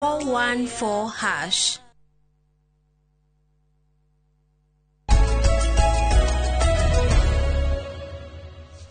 414 hash.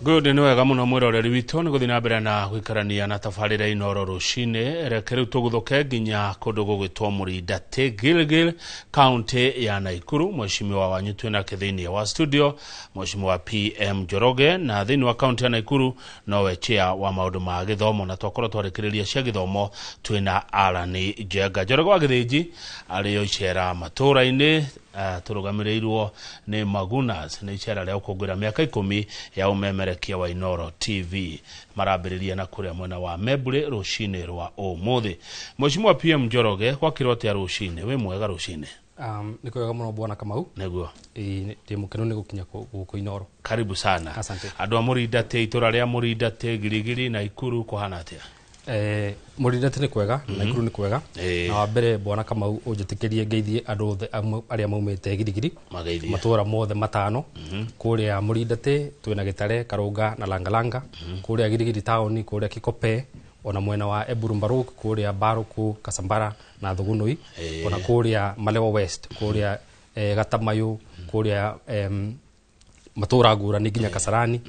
Good, nĩ wega mũno mwĩroreri witũ nĩ gũthiĩ na mbere na gũikarania na tabarĩra Inooro rũcinĩ. Reke rĩu tũgũthũke nginya kũndũ gũgwĩtwo Mũrindatĩ, Gilgil, kaunti ya Naikuru. Mheshimiwa wanyu twĩ nake thĩinĩ wa studio, Mheshimiwa PM Njoroge, na thĩinĩ wa kaunti ya Naikuru nowe chair wa maũndũ ma gĩthomo, na twakorwo twarĩkĩrĩria cia gĩthomo twĩna Alan Njenga. Njoroge wa Gĩthĩnji arĩ o icera matũra-inĩ, tũrũgamĩrĩirwo nĩ Magunas, nĩ icera rĩa gũkũngũĩra mĩaka 10 ya ũmemerekia wa Inooro TV. Marambĩrĩria na kũrĩa mwena wa Membure rũcinĩ rwa ũmũthĩ. Mheshimiwa PM Njoroge, gwakĩrwo atĩa rũcinĩ? Wĩ mwega rũcinĩ? Nĩ kwega mũno bwana Kamau. Nĩguo. Ĩĩ, ndĩ mũkenu nĩ gũkinya gũkũ Inooro. Karibu sana. Asante. Andũ a Mũrindatĩ, itũra rĩa Mũrindatĩ, Giligili na Ikuru kũhana atĩa? Mũrindatĩ nĩ kwega, Naikuru nĩ kwega. Na wa mbere bwana Kamau ũnjĩtĩkĩrie ngeithie andũ othe arĩa maumĩte Giligili. Mageithie. Matũra mothe matano. Kũrĩa Mũrindatĩ twĩna Gĩtare, Karũnga na Langalanga. Kũrĩa Giligili taũni, kũrĩa Kikope, ona mwena wa Eburu Mbaruk, kũrĩa Baruku, Kasambara na Thugunui. Ona kũrĩa Malewa West, kũrĩa Gatamayũ, kũrĩa matũra ngũrani nginya Kasarani.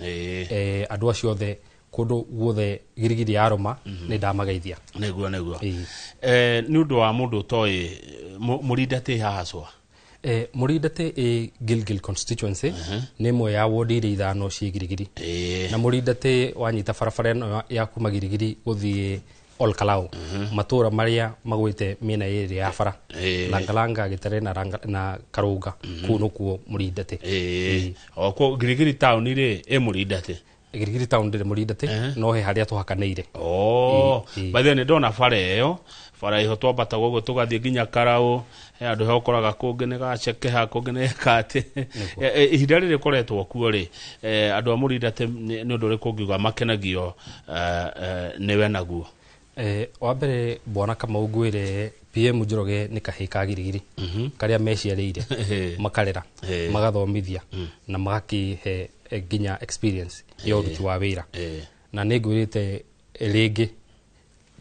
Andũ acio othe kũndũ guothe Giligili ya Roma nĩ ndamageithia. Nĩguo, nĩguo. Nĩ ũndũ wa mũndũ ũtoĩ Mũrindatĩ haha cwa? Mũrindatĩ ĩ Gilgil constituency, nĩ ĩmwe ya ward iria ithano ciĩ Giligili. Na Mũrindatĩ wanyita barabara ĩno ya kuma Giligili gũthiĩ Ol Kalou, matũra marĩa magwĩte mĩena ĩrĩ ya bara, Langalanga, Gĩtare na na Karũnga, kũu nĩkuo Mũrindatĩ. O kũ Giligili town rĩ, ĩ Mũrindatĩ? Giligili town ndĩrĩ Mũrindatĩ, no he harĩa tũhakanĩire. By the way, nĩ ndona bara ĩyo, bara ĩho twambataga ũguo tũgathiĩ nginya Karaũ, he handũ he ũkoraga kũngĩ nĩ gacekeha, kũngĩ nĩ gatĩ. Ihinda rĩrĩ ũkoretwo kuo rĩ, andũ a Mũrindatĩ nĩ ũndũ ũrĩkũ ũngiuga makenagio nĩwe naguo? Wa mbere bwana Kamau ngwĩre PM Njoroge nĩ kahĩĩ ka Giligili karĩa meciarĩire, makarera, magathomithia na magakĩhe nginya experience ya ũruti wa wĩra. Na nĩ ngwĩrĩte rĩngĩ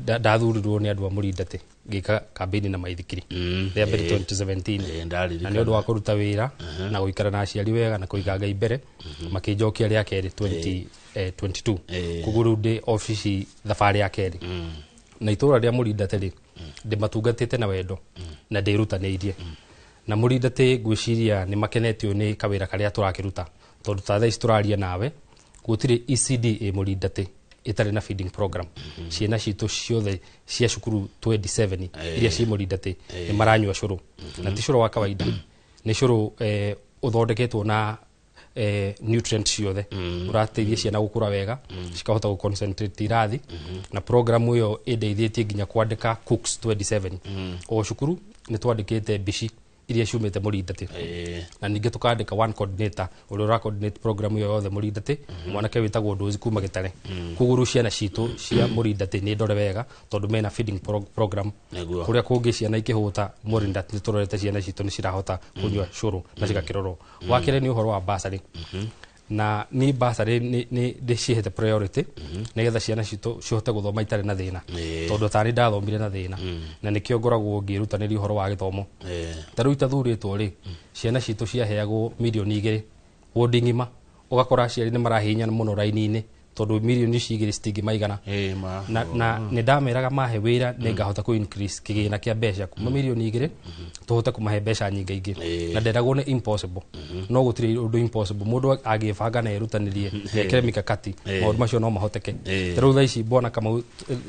ndathurirwo nĩ andũ a Mũrindatĩ ngĩka kambĩini na maithikiri rĩa mbere 2017. Ndaririkana. Na nĩ ũndũ wa kũruta wĩra na gũikara na aciari wega na kũiga Ngai mbere, makĩnjokia rĩa kerĩ 2022. Koguo rĩu ndĩ obici thabarĩ ya kerĩ. Na itũra rĩa Mũrindatĩ rĩ, ndĩmatungatĩte na wendo na ndĩrutanĩirie. Na Mũrindatĩ ngwĩciria nĩ makenetio nĩ kawĩra karĩa tũrakĩruta, tondũ ta thaa ici tũraria nawe gũtirĩ ECD ĩ Mũrindatĩ ĩtarĩ na feeding program. Ciana citũ ciothe cia cukuru 27 iria ciĩ Mũrindatĩ nĩ maranyua cũrũ, na ti cũrũ wa kawaida, nĩ cũrũ ũthondeketwo na nutrient ciothe, ũrateithia ciana gũkũra wega, cikahota gũ-concentrate irathi. Na program ĩyo ĩndeithĩtie nginya kwandĩka cooks 27. O cukuru nĩ twandĩkĩte mbici iria ciumĩte Mũrindatĩ. Na ningĩ tũkandĩka one coordinator ũrĩa ũra coordinate program ĩyo yothe Mũrindatĩ, mwanake wĩtagwo Ndũzi kuma Gĩtare. Koguo rĩu ciana citũ cia Mũrindatĩ nĩ ndore wega tondũ mena feeding program. Kũrĩa kũngĩ ciana ikĩhũta, Mũrindatĩ nĩ tũrorete ciana citũ nĩ cirahota kũnyua cũrũ na cigakĩrorwo. Wa kerĩ nĩ ũhoro wa bursary. Na niĩ bursary nĩ ndĩcihete priority nĩgetha ciana citũ cihote gũthoma itarĩ na thĩna, tondũ tarĩ ndathomire na thĩna, na nĩkĩo ngoragwo ngĩrutanĩria ũhoro wa gĩthomo. Ta rĩu itathurĩtwo rĩ, ciana citũ ciaheagwo mirioni 2 wodi ng'ima, ũgakora aciari nĩ marahihinyana mũno raini-inĩ tondũ mirioni ici 2 citingĩmaigana. Na nĩ ndameraga mahe wĩra nĩ ngahota kũ increase kĩgĩna kĩa mbeca kuma mirioni 2 tũhote kũmahe mbeca nyingĩ ingĩ. Na nderagwo nĩ impossible, no gũtirĩ ũndũ impossible. Mũndũ angĩbanga na erutanĩrie, ekĩre mikakati, maũndũ macio no mahoteke. Ta rĩu thaa ici bwana Kamau,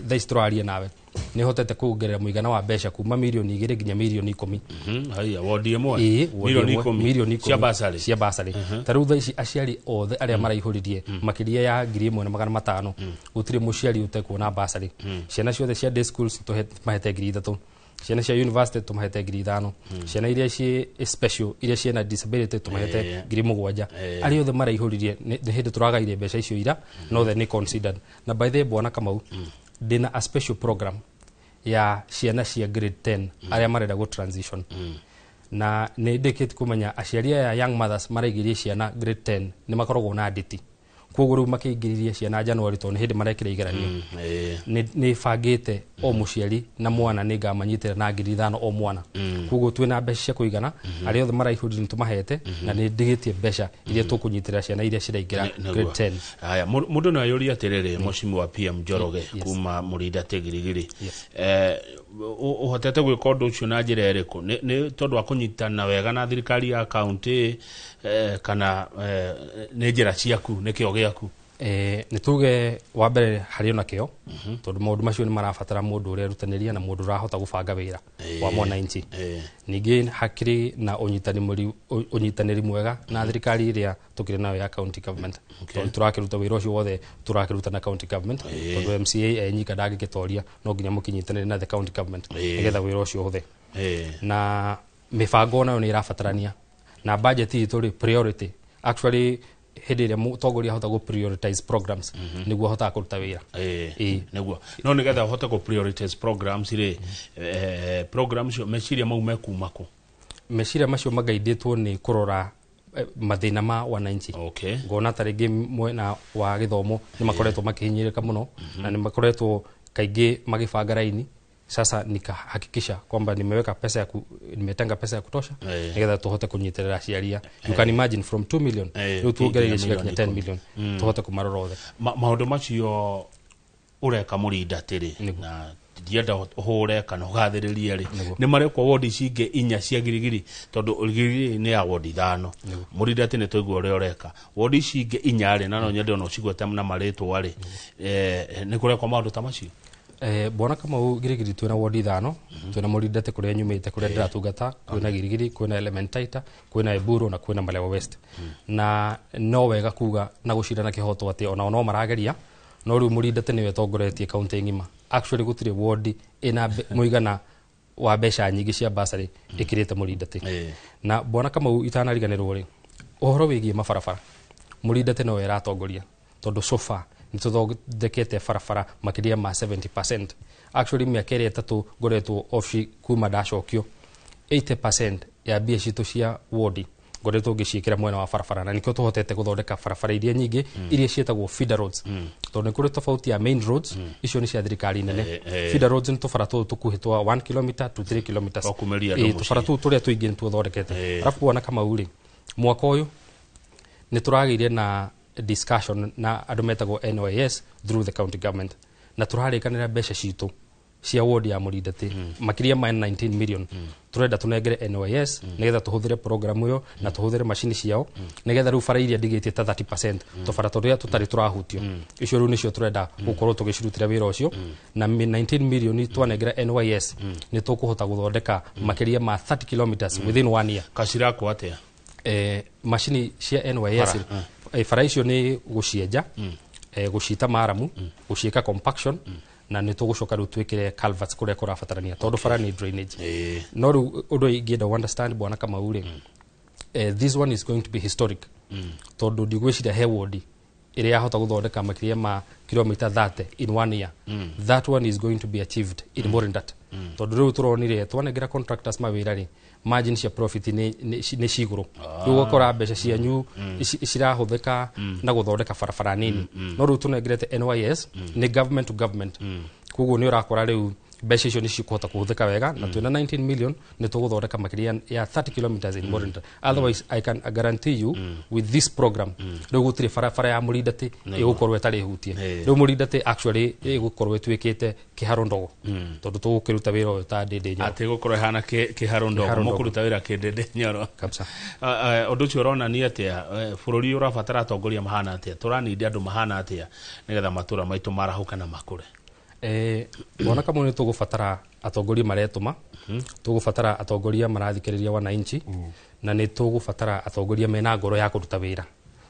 thaa ici tũraria nawe nĩ hotete kuongerera mũigana wa mbeca kuma mirioni 2 nginya mirioni 10. Haiya, wodi ĩmwe? Ĩĩ, wodi Mirioni ĩmwe, 10. mirioni Cia 10. bursary? Cia bursary. Ta rĩu thaa ici aciari othe arĩa maraihũririe makĩria ya 1500, gũtirĩ mũciari ũtekuona bursary. Ciana ciothe cia day schools tũmahete 3000, ciana cia university tũmahete 5000, ciana iria ciĩ special, iria ciĩna disability tũmahete 7000. Arĩa othe maraihũririe nĩ hĩndĩ tũragaire mbeca icio ira, no othe nĩ considered. Na by the way bwana Kamau, ndĩna a special program ya ciana cia grade 10 arĩa marenda go transition. Na nĩ ndĩkĩtie kũmenya aciari aya young mothers maraigĩrie ciana grade 10 nĩ makoragwo na nditi. Koguo rĩu makĩingĩririe ciana January tondũ nĩ hĩndĩ marekĩra igeranio. Nĩ bangĩte o mũciari na mwana nĩ ngamanyitĩra na 5,000 o mwana. Koguo twĩna mbeca cia kũigana, arĩa othe maraihũrire nĩ tũmahete, na nĩ ndigĩtie mbeca iria tũkũnyitĩrĩra ciana iria ciraingĩra grade 10. Haya, mũndũ no ayũrie atĩrĩrĩ, Mheshimiwa PM Njoroge kuma Mũrinda Tigirigiri, ũhotete gwĩka ũndũ ũcio na njĩra ĩrĩkũ? Nĩ tondũ wa kũnyitana wega na thirikari ya kaunti, kana nĩ njĩra ciaku, nĩ kĩo gĩaku? Nĩ tuge wa mbere harĩ ona kĩo, tondũ maũndũ macio nĩ marabatara mũndũ ũrerutanĩria na mũndũ ũrahota gũbanga wĩra wa mwananchi. Ningĩ hakĩrĩ na ũnyitanĩri mwega na thirikari ĩrĩa tũkĩrĩ nayo ya county government, tondũ tũrakĩruta wĩra ũcio wothe tũrakĩruta na county government, tondũ MCA enyika ndangĩgĩtoria, no nginya mũkĩnyitanĩre na the county government nĩgetha wĩra ũcio ũhũthe. Na mĩbango nayo nĩ ĩrabatarania na budget itũ rĩ, priority actually hĩndĩ ĩrĩa mũtongoria ahota gũ prioritize programs nĩguo ahotaga kũruta wĩra. Nĩguo, no nĩgetha ũhote kũ prioritize programs rĩ, programs icio meciria mau mekuma kũ? Meciria macio magaindĩtwo nĩ kũrora mathĩna ma wananchi. Ngona ta rĩngĩ mwena wa gĩthomo nĩ makoretwo makĩhinyĩrĩka mũno, na nĩ makoretwo kaingĩ magĩbanga raini. Sasa nikahakikisha kwamba nimeweka pesa ya nimetenga pesa ya kutosha nĩgetha tuhote kunyitirira aciari. You can imagine from 2 million rĩu tuongereire cigakinya 10 million, tuhote kũmarora othe. Maũndũ macio ũreka Mũrinda tĩrĩ, na ndienda ũhũre kana ũgathĩrĩrie rĩ, nĩ marekwo wodi ici ingĩ 4 cia Girigiri, tondũ Girigiri nĩ ya wodi 5. Mũrinda tĩ nĩ twaigua ũrĩa ũreka wodi ici ingĩ 4 rĩ, na no nyende ona ũcigwete na marĩtwa rĩ, nĩ kũrekwo maũndũ ta macio? Bwana Kamau, Girigiri twĩna wodi 5, twĩna Mũrinda kũrĩa nyumĩte, kũrĩa ndĩratungata, kwĩna Girigiri, kwĩna Elementaita, kwĩna Eburu na kwĩna Malewa West. Na no wega kuga na gũcindana kĩhoto atĩ onao no marageria, no rĩu Mũrinda nĩwe ĩtongoretie kaunti ng'ima. Actually gũtirĩ wodi ĩna mũigana wa mbeca nyingĩ cia bursary ĩkĩrĩte Mũrinda. Na Bwana Kamau, itanariganĩrwo rĩ, ũhoro wĩgiĩ mabarabara, Mũrinda no ĩratongoria tondũ so far nĩ tũthondekete barabara makĩria ma 70%. Actually mĩaka ĩrĩa 3 ngoretwo obi kuma ndacokio, 80% ya mbia citũ cia wodi ngoretwo ngĩciĩkĩra mwena wa barabara, na nĩkĩo tũhotete gũthondeka barabara iria nyingĩ iria ciĩtagwo feeder roads, tondũ nĩ kũrĩ tofauti ya main roads, icio nĩ cia thirikari nene. Feeder roads nĩ tũbara tũtũ tũkuhĩ twa 1 km to 3 km, tũbara tũu tũrĩa tũingĩ nĩ tuthondekete. Arabu Bwana Kamau rĩ, mwaka ũyũ nĩ tũragĩire na discussion na andũ metagwo NYS through the county government, na tũrarĩkanĩra mbeca citũ cia ward ya Mũrinda makĩria ma 19 million tũrenda tũnengere NYS nĩgetha tũhũthĩre program ĩyo na tũhũthĩre macini ciao, nĩgetha rĩu bara iria ndigĩtie ta 30% tũbara tũrĩa tũtarĩ tũrahutio, icio rĩu nĩcio tũrenda gũkorwo tũgĩcirutĩra wĩra ũcio. Na 19 million twanengera NYS nĩ tũkũhota gũthondeka makĩria ma 30 kilometers within 1 year. Kacirako atĩa? Macini cia NYS bara icio nĩ gũcienja, gũcita maramu, gũciĩka compaction, na nĩ tũgũcoka rĩu twĩkĩre culverts kũrĩa kũrabatarania, tondũ bara nĩ drainage. No rĩu ũndũ ingĩenda understand Bwana Kamau rĩ, this one is going to be historic, tondũ ndigwĩciria he wodi ĩrĩa yahota gũthondeka makĩria ma kilomita 30 in 1 year. That one is going to be achieved in Morindat, tondũ rĩu tũronire twanengera contractors mawĩra rĩ, margin cia profit nĩ cigũrũ. Rĩu ũgakora mbeca cianyu cirahũthĩka na gũthondeka barabara nini, no rĩu tũnengerete NYS nĩ government to government, koguo nĩ ũrakora rĩu mbeca icio nĩ cikũhota kũhũthĩka wega, na twĩna 19 million nĩ tũgũthondeka makĩria ya 30 kilometers in Morinda. Otherwise I can guarantee you with this program rĩu gũtirĩ barabara ya Mũrinda ĩgũkorwo ĩtarĩ hutie. Rĩu Mũrinda actually ĩgũkorwo ĩtuĩkĩte kĩharo ndogo, tondũ tũgũkĩruta wĩra ũyũ ta Ndĩndĩ Nyoro. Atĩ ĩgũkorwo ĩhana kĩharo ndogo, mũkũruta wĩra kĩndĩndĩ Nyoro kabisa. Ũndũ ũcio ũronania atĩa? Bũrũri ũrabatara atongoria mahana atĩa? Tũranindi andũ mahana atĩa nĩgetha matũra maitũ marahũke na makũre? Bwana Kamau, nĩ tũgũbatara atongoria maretũma, tũgũbatara atongoria marathikĩrĩria wananchi, na nĩ tũgũbatara atongoria mena ngoro ya kũruta wĩra,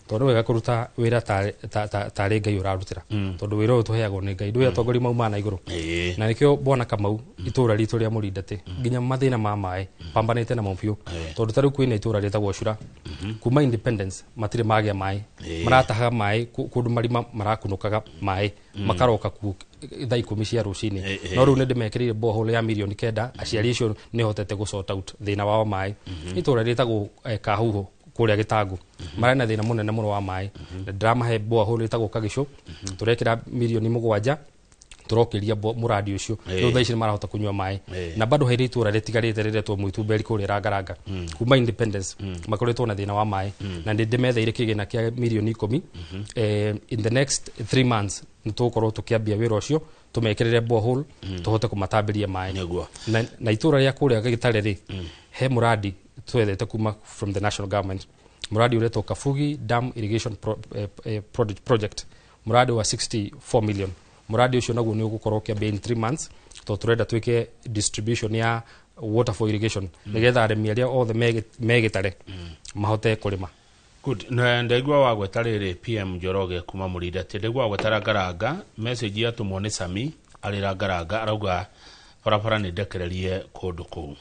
tondũ wega kũruta wĩra tarĩ Ngai ũrarutĩra, tondũ wĩra ũyũ tũheagwo nĩ Ngai, ndũĩ atongoria maumaga na igũrũ. Na nĩkĩo Bwana Kamau, itũra ritũ rĩa Mũrinda nginya mathĩna ma maĩ pambanĩte namo biũ, tondũ ta rĩu kwĩna itũra rĩtagwo Cura, kuma independence matirĩ magĩa maĩ, maratahaga maĩ kũndũ marima marakunũkaga maĩ makaroka kuo thaa 10 cia rũcinĩ. No rĩu nĩ ndĩmekĩrĩire borehole ya milioni 9, aciari acio nĩ hotete gũ sort out thĩna wao maĩ. Itũra rĩtagwo Kahuho kũrĩa Gĩtangũ mararĩ na thĩna mũnene mũno wa maĩ. Na ndĩramahe borehole ĩtagwo Kagĩcũ, tũrekĩra 7 mirioni tũrokĩria mũradi ũcio. Rĩu thaa ici nĩ marahota kũnyua maĩ. Na bado harĩ itũra rĩtigarĩte rĩretwo Mũitumberi kũrĩa Rangaranga. Kuma independence makoretwo na thĩna wa maĩ, na nĩ ndĩmetheire kĩgĩna kĩa 10 mirioni. In the next 3 months nĩ tũgũkorwo tũkĩambia wĩra ũcio, tũmekĩrĩre borehole, tũhote kũmatambĩria maĩ. Na itũra rĩa kũrĩa Gĩtare rĩ, he mũradi twethete kuma from the national government, mũradi ũretwo Kabugi Dam Irrigation Project, mũradi wa 64 million. Mũradi ũcio naguo nĩ ũgũkorwo ũkĩambia in 3 months, tondũ tũrenda twĩke distribution ya water for irrigation, nĩgetha arĩmi arĩa othe me Gĩtare mahote kũrĩma. Good. Na ndaigua wagweta rĩrĩ PM Njoroge kuma Mũrindati, ndaigua wagweta Rangaranga, message yatũmwo nĩ Sami arĩ Rangaranga, arauga barabara nĩ ndekererie kũndũ kũu.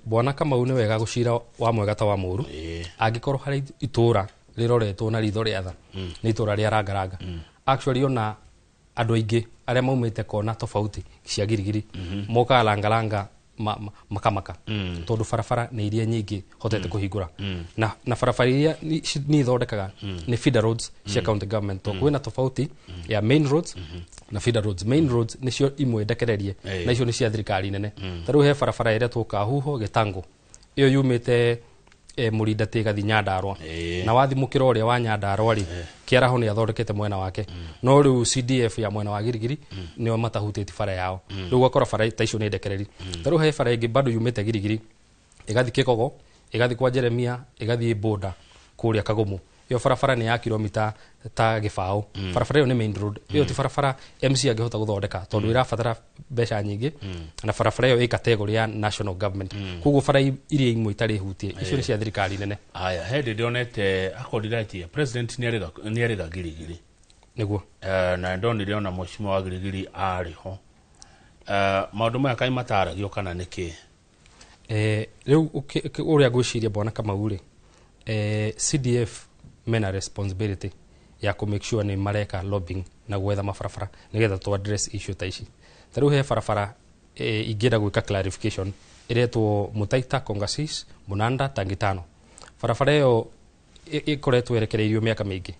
Bwana Kamau, nĩ wega gũcira wa mwega ta wa mũru. Angĩkorwo harĩ itũra rĩroretwo na ritho rĩa tha, nĩ itũra rĩa Rangaranga. Actually, ona andũ aingĩ arĩa maumĩte kona tofauti cia Girigiri mokaga Langalanga makamaka, tondũ barabara nĩ iria nyingĩ hotete kũhingũra, na barabara iria niĩ thondekaga nĩ feeder roads cia county government, tondũ kwĩna tofauti ya main roads na feeder roads. Main roads nĩcio imwe ndekererie, na icio nĩ cia thirikari nene. Ta rĩu he barabara ĩretwo Kahuho Gĩtangũ, ĩyo yumĩte Mũrindati ĩgathiĩ Nyandarũa. Na wathi mũkĩra ũrĩa wa Nyandarũa rĩ, Kĩaraho nĩ athondekete mwena wake, no rĩu CDF ya mwena wa Girigiri nĩo matahutĩtie bara yao. Rĩu ũgakora bara ta icio nĩ ndekereri. Ta rĩu he bara ĩngĩ bado yumĩte Girigiri ĩgathiĩ Kĩgogo, ĩgathiĩ kwa Jeremia, ĩgathiĩ boda kũrĩa Kagumu. Ĩyo barabara nĩ ya kilomita ta 0. Barabara ĩyo nĩ main road. Ĩyo ti barabara MC angĩhota gũthondeka, tondũ ĩrabatara mbeca nyingĩ, na barabara ĩyo ĩ category ya national government. Koguo bara iria imwe itarĩ hutie, icio nĩ cia thirikari nene. Aya, he ndĩ ndĩonete akondiraitie president nĩ arĩga Girigiri. Nĩguo. Na ndonire ona mheshimiwa wa Girigiri arĩ ho. Maũndũ maya kaĩ mataragio kana nĩkĩ? Rĩu ũrĩa ngwĩciria, bwana Kamau rĩ, CDF mena responsibility ya kũ make sure nĩ mareka lobbying na gwetha mabarabara nĩgetha tũ address issue ta ici. Ta rĩu he barabara ingĩenda gwĩka clarification ĩretwo Mutaita Kongasis Munanda Tangitano. Barabara ĩyo ĩkoretwo ĩrekereirio mĩaka mĩingĩ,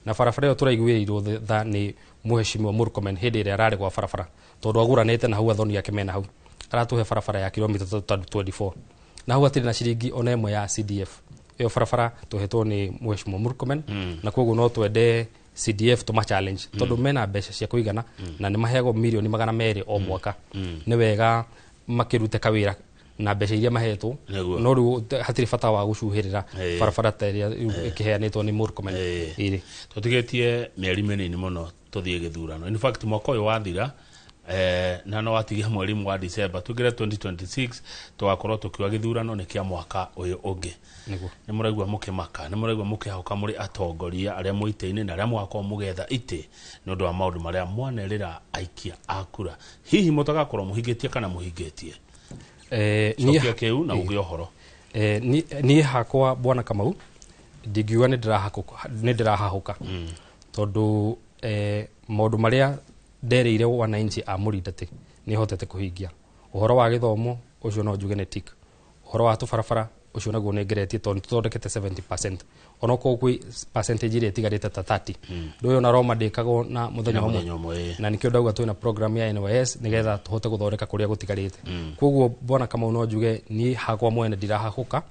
na barabara ĩyo tũraiguĩrĩirwo tha nĩ Mheshimiwa Murkomen hĩndĩ ĩrĩa ararĩ gwa barabara, tondũ agũranĩte na hau athoni ake mena hau, aratũhe barabara ya kilomita ta 24, na hau hatirĩ na ciringi ona ĩmwe ya CDF. Ĩyo barabara tũhetwo nĩ Mheshimiwa Murkomen, na koguo no twende CDF tũma challenge, tondũ mena mbeca cia kũigana na nĩ maheagwo 200 mirioni o mwaka. Nĩ wega makĩrute kawĩra na mbeca iria mahetwo. No rĩu hatirĩ bata wa gũcuhĩrĩra barabara ta ĩrĩa rĩu ĩkĩheanĩtwo nĩ Murkomen. Ĩrĩ. Tũtigĩtie mĩeri mĩnini mũno tũthiĩ gĩthurano. In fact, mwaka ũyũ wathira, na no watigia mweri wa December tũingĩre 2026, tũgakorwo tũkiuga gĩthurano nĩ kĩa mwaka ũyũ ũngĩ. Nĩ mũraigua mũkĩmaka, nĩ mũraigua mũkĩhauka mũrĩ atongoria arĩa mwĩ itĩ-inĩ na arĩa mũgakorwo mũgĩetha itĩ nĩ ũndũ wa maũndũ marĩa mwanerĩra aikia a kura, hihi mũtagakorwo mũhingĩtie kana mũhingĩtie? Cokia kĩu na ũgĩe ũhoro. Niĩ hakwa, bwana Kamau, ndingiuga nĩ ndĩrahahũka, tondũ maũndũ marĩa nderĩire wananchi a Mũrindati nĩ hotete kũhingia. Ũhoro wa gĩthomo ũcio no njuge nĩ tick. Ũhoro wa tũbarabara ũcio naguo nĩ ngeretie, tondũ nĩ tũthondekete 70%, onokorwo kwĩ percentage ĩrĩa ĩtigarĩte ta 30. Ndũĩ ona Roma ndĩkagwo na mũthenya Na ũmwe. Mũthenya ũmwe, ĩĩ. Na nikĩo ndauga twĩna program ya NYS nĩgetha tũhote gũthondeka kũrĩa gũtigarĩte. Koguo bwana Kamau, no njuge niĩ hakwa mwene ndirahahũka,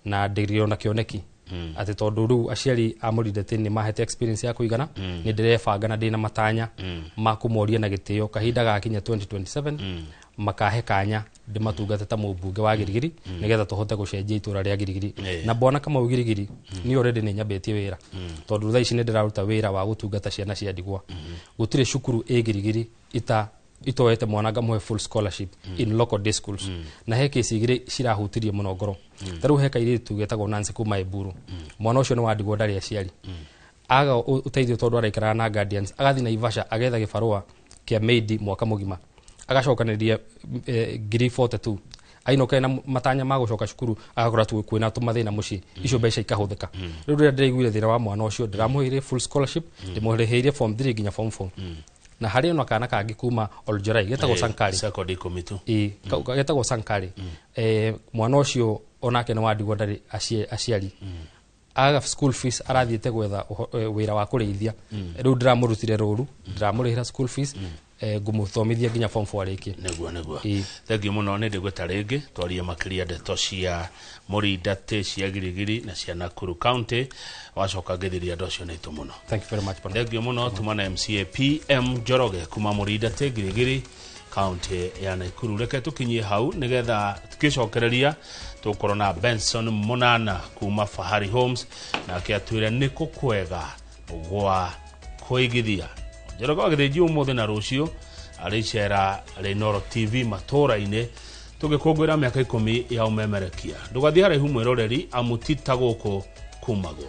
na ndĩrĩ kĩoneki atĩ tondũ rĩu aciari a Mũrindati nĩ mahete experience ya kũigana, nĩ ndĩrebanga na ndĩna matanya ma kũmoria na gĩtĩo kahinda gakinya 2027 makahe kanya ndĩmatungate ta mũmbunge wa Girigiri, nĩgetha tũhote gũcenjia itũra rĩa Girigiri. Na bwana Kamau, Girigiri niĩ already nĩ nyambĩtie wĩra, tondũ thaa ici nĩ ndĩraruta wĩra wa gũtungata ciana cia ndigwa. Gũtirĩ cukuru ĩ Girigiri ita itoete mwana ngamũhe full scholarship in local day schools. Na he kesi igĩrĩ cirahutirie mũno ngoro. Ta rĩu he kairĩtu getagwo Nancy kuma Eburu. Mwana ũcio nĩ wandigwo, ndarĩ aciari, aga ũteithio tondũ araikaraga na guardians, agathiĩ Naivasha agetha gĩbarũa kĩa maid mwaka mũgima, agacokanĩria 42,000, ainũke na matanya ma gũcoka cukuru, agakora tu kwĩna tũmathĩna mũciĩ, icio mbeca ikahũthĩka. Rĩu rĩrĩa ndĩraiguire thĩna wa mwana ũcio, ndĩramũheire full scholarship, ndĩmũrĩhĩire form 3 nginya form 4. Na harĩ ona kana kangĩ kuma Oljorai getagwo Sankari. Sekondi 10 tu. Ĩĩ, getagwo Sankari. Mwana ũcio onake nĩ wandigwo, ndarĩ aciari, aga school fees, arathiĩte gwetha wĩra wa kũrĩithia. Rĩu ndĩramũrutire rũru, ndĩramũrĩhĩra school fees, ngũmũthomithia nginya form 4 arĩkie. Nĩguo. Ĩĩ. Thengiũ mũno, nĩ ndĩgwĩta rĩngĩ twarie makĩria ndeto cia Mũrindatĩ, cia Girigiri na cia Nakuru County. Wacoka ngĩthiria andũ acio nĩ aitũ mũno. Thank you very much, bwana. Thengiũ mũno. Tuma na MCA PM Njoroge kuma Mũrindatĩ, Girigiri, kaunti ya Naikuru. Reke tũkinyie hau nĩgetha tukĩcokereria tũkorwo na Benson Mũnana kuma Fahari Homes, nake atwĩre nĩkũ kwega gwa kũigithia. Njoroge wa Gĩthĩnji ũmũthĩ na rũciũ arĩ icera rĩ TV matũũra-inĩ tũgĩkũngũĩra mĩaka 10 ya ũmemerekia. Ndũgathiĩ haraihu mwĩroreri, amu ti ta gũkũ kumagwo.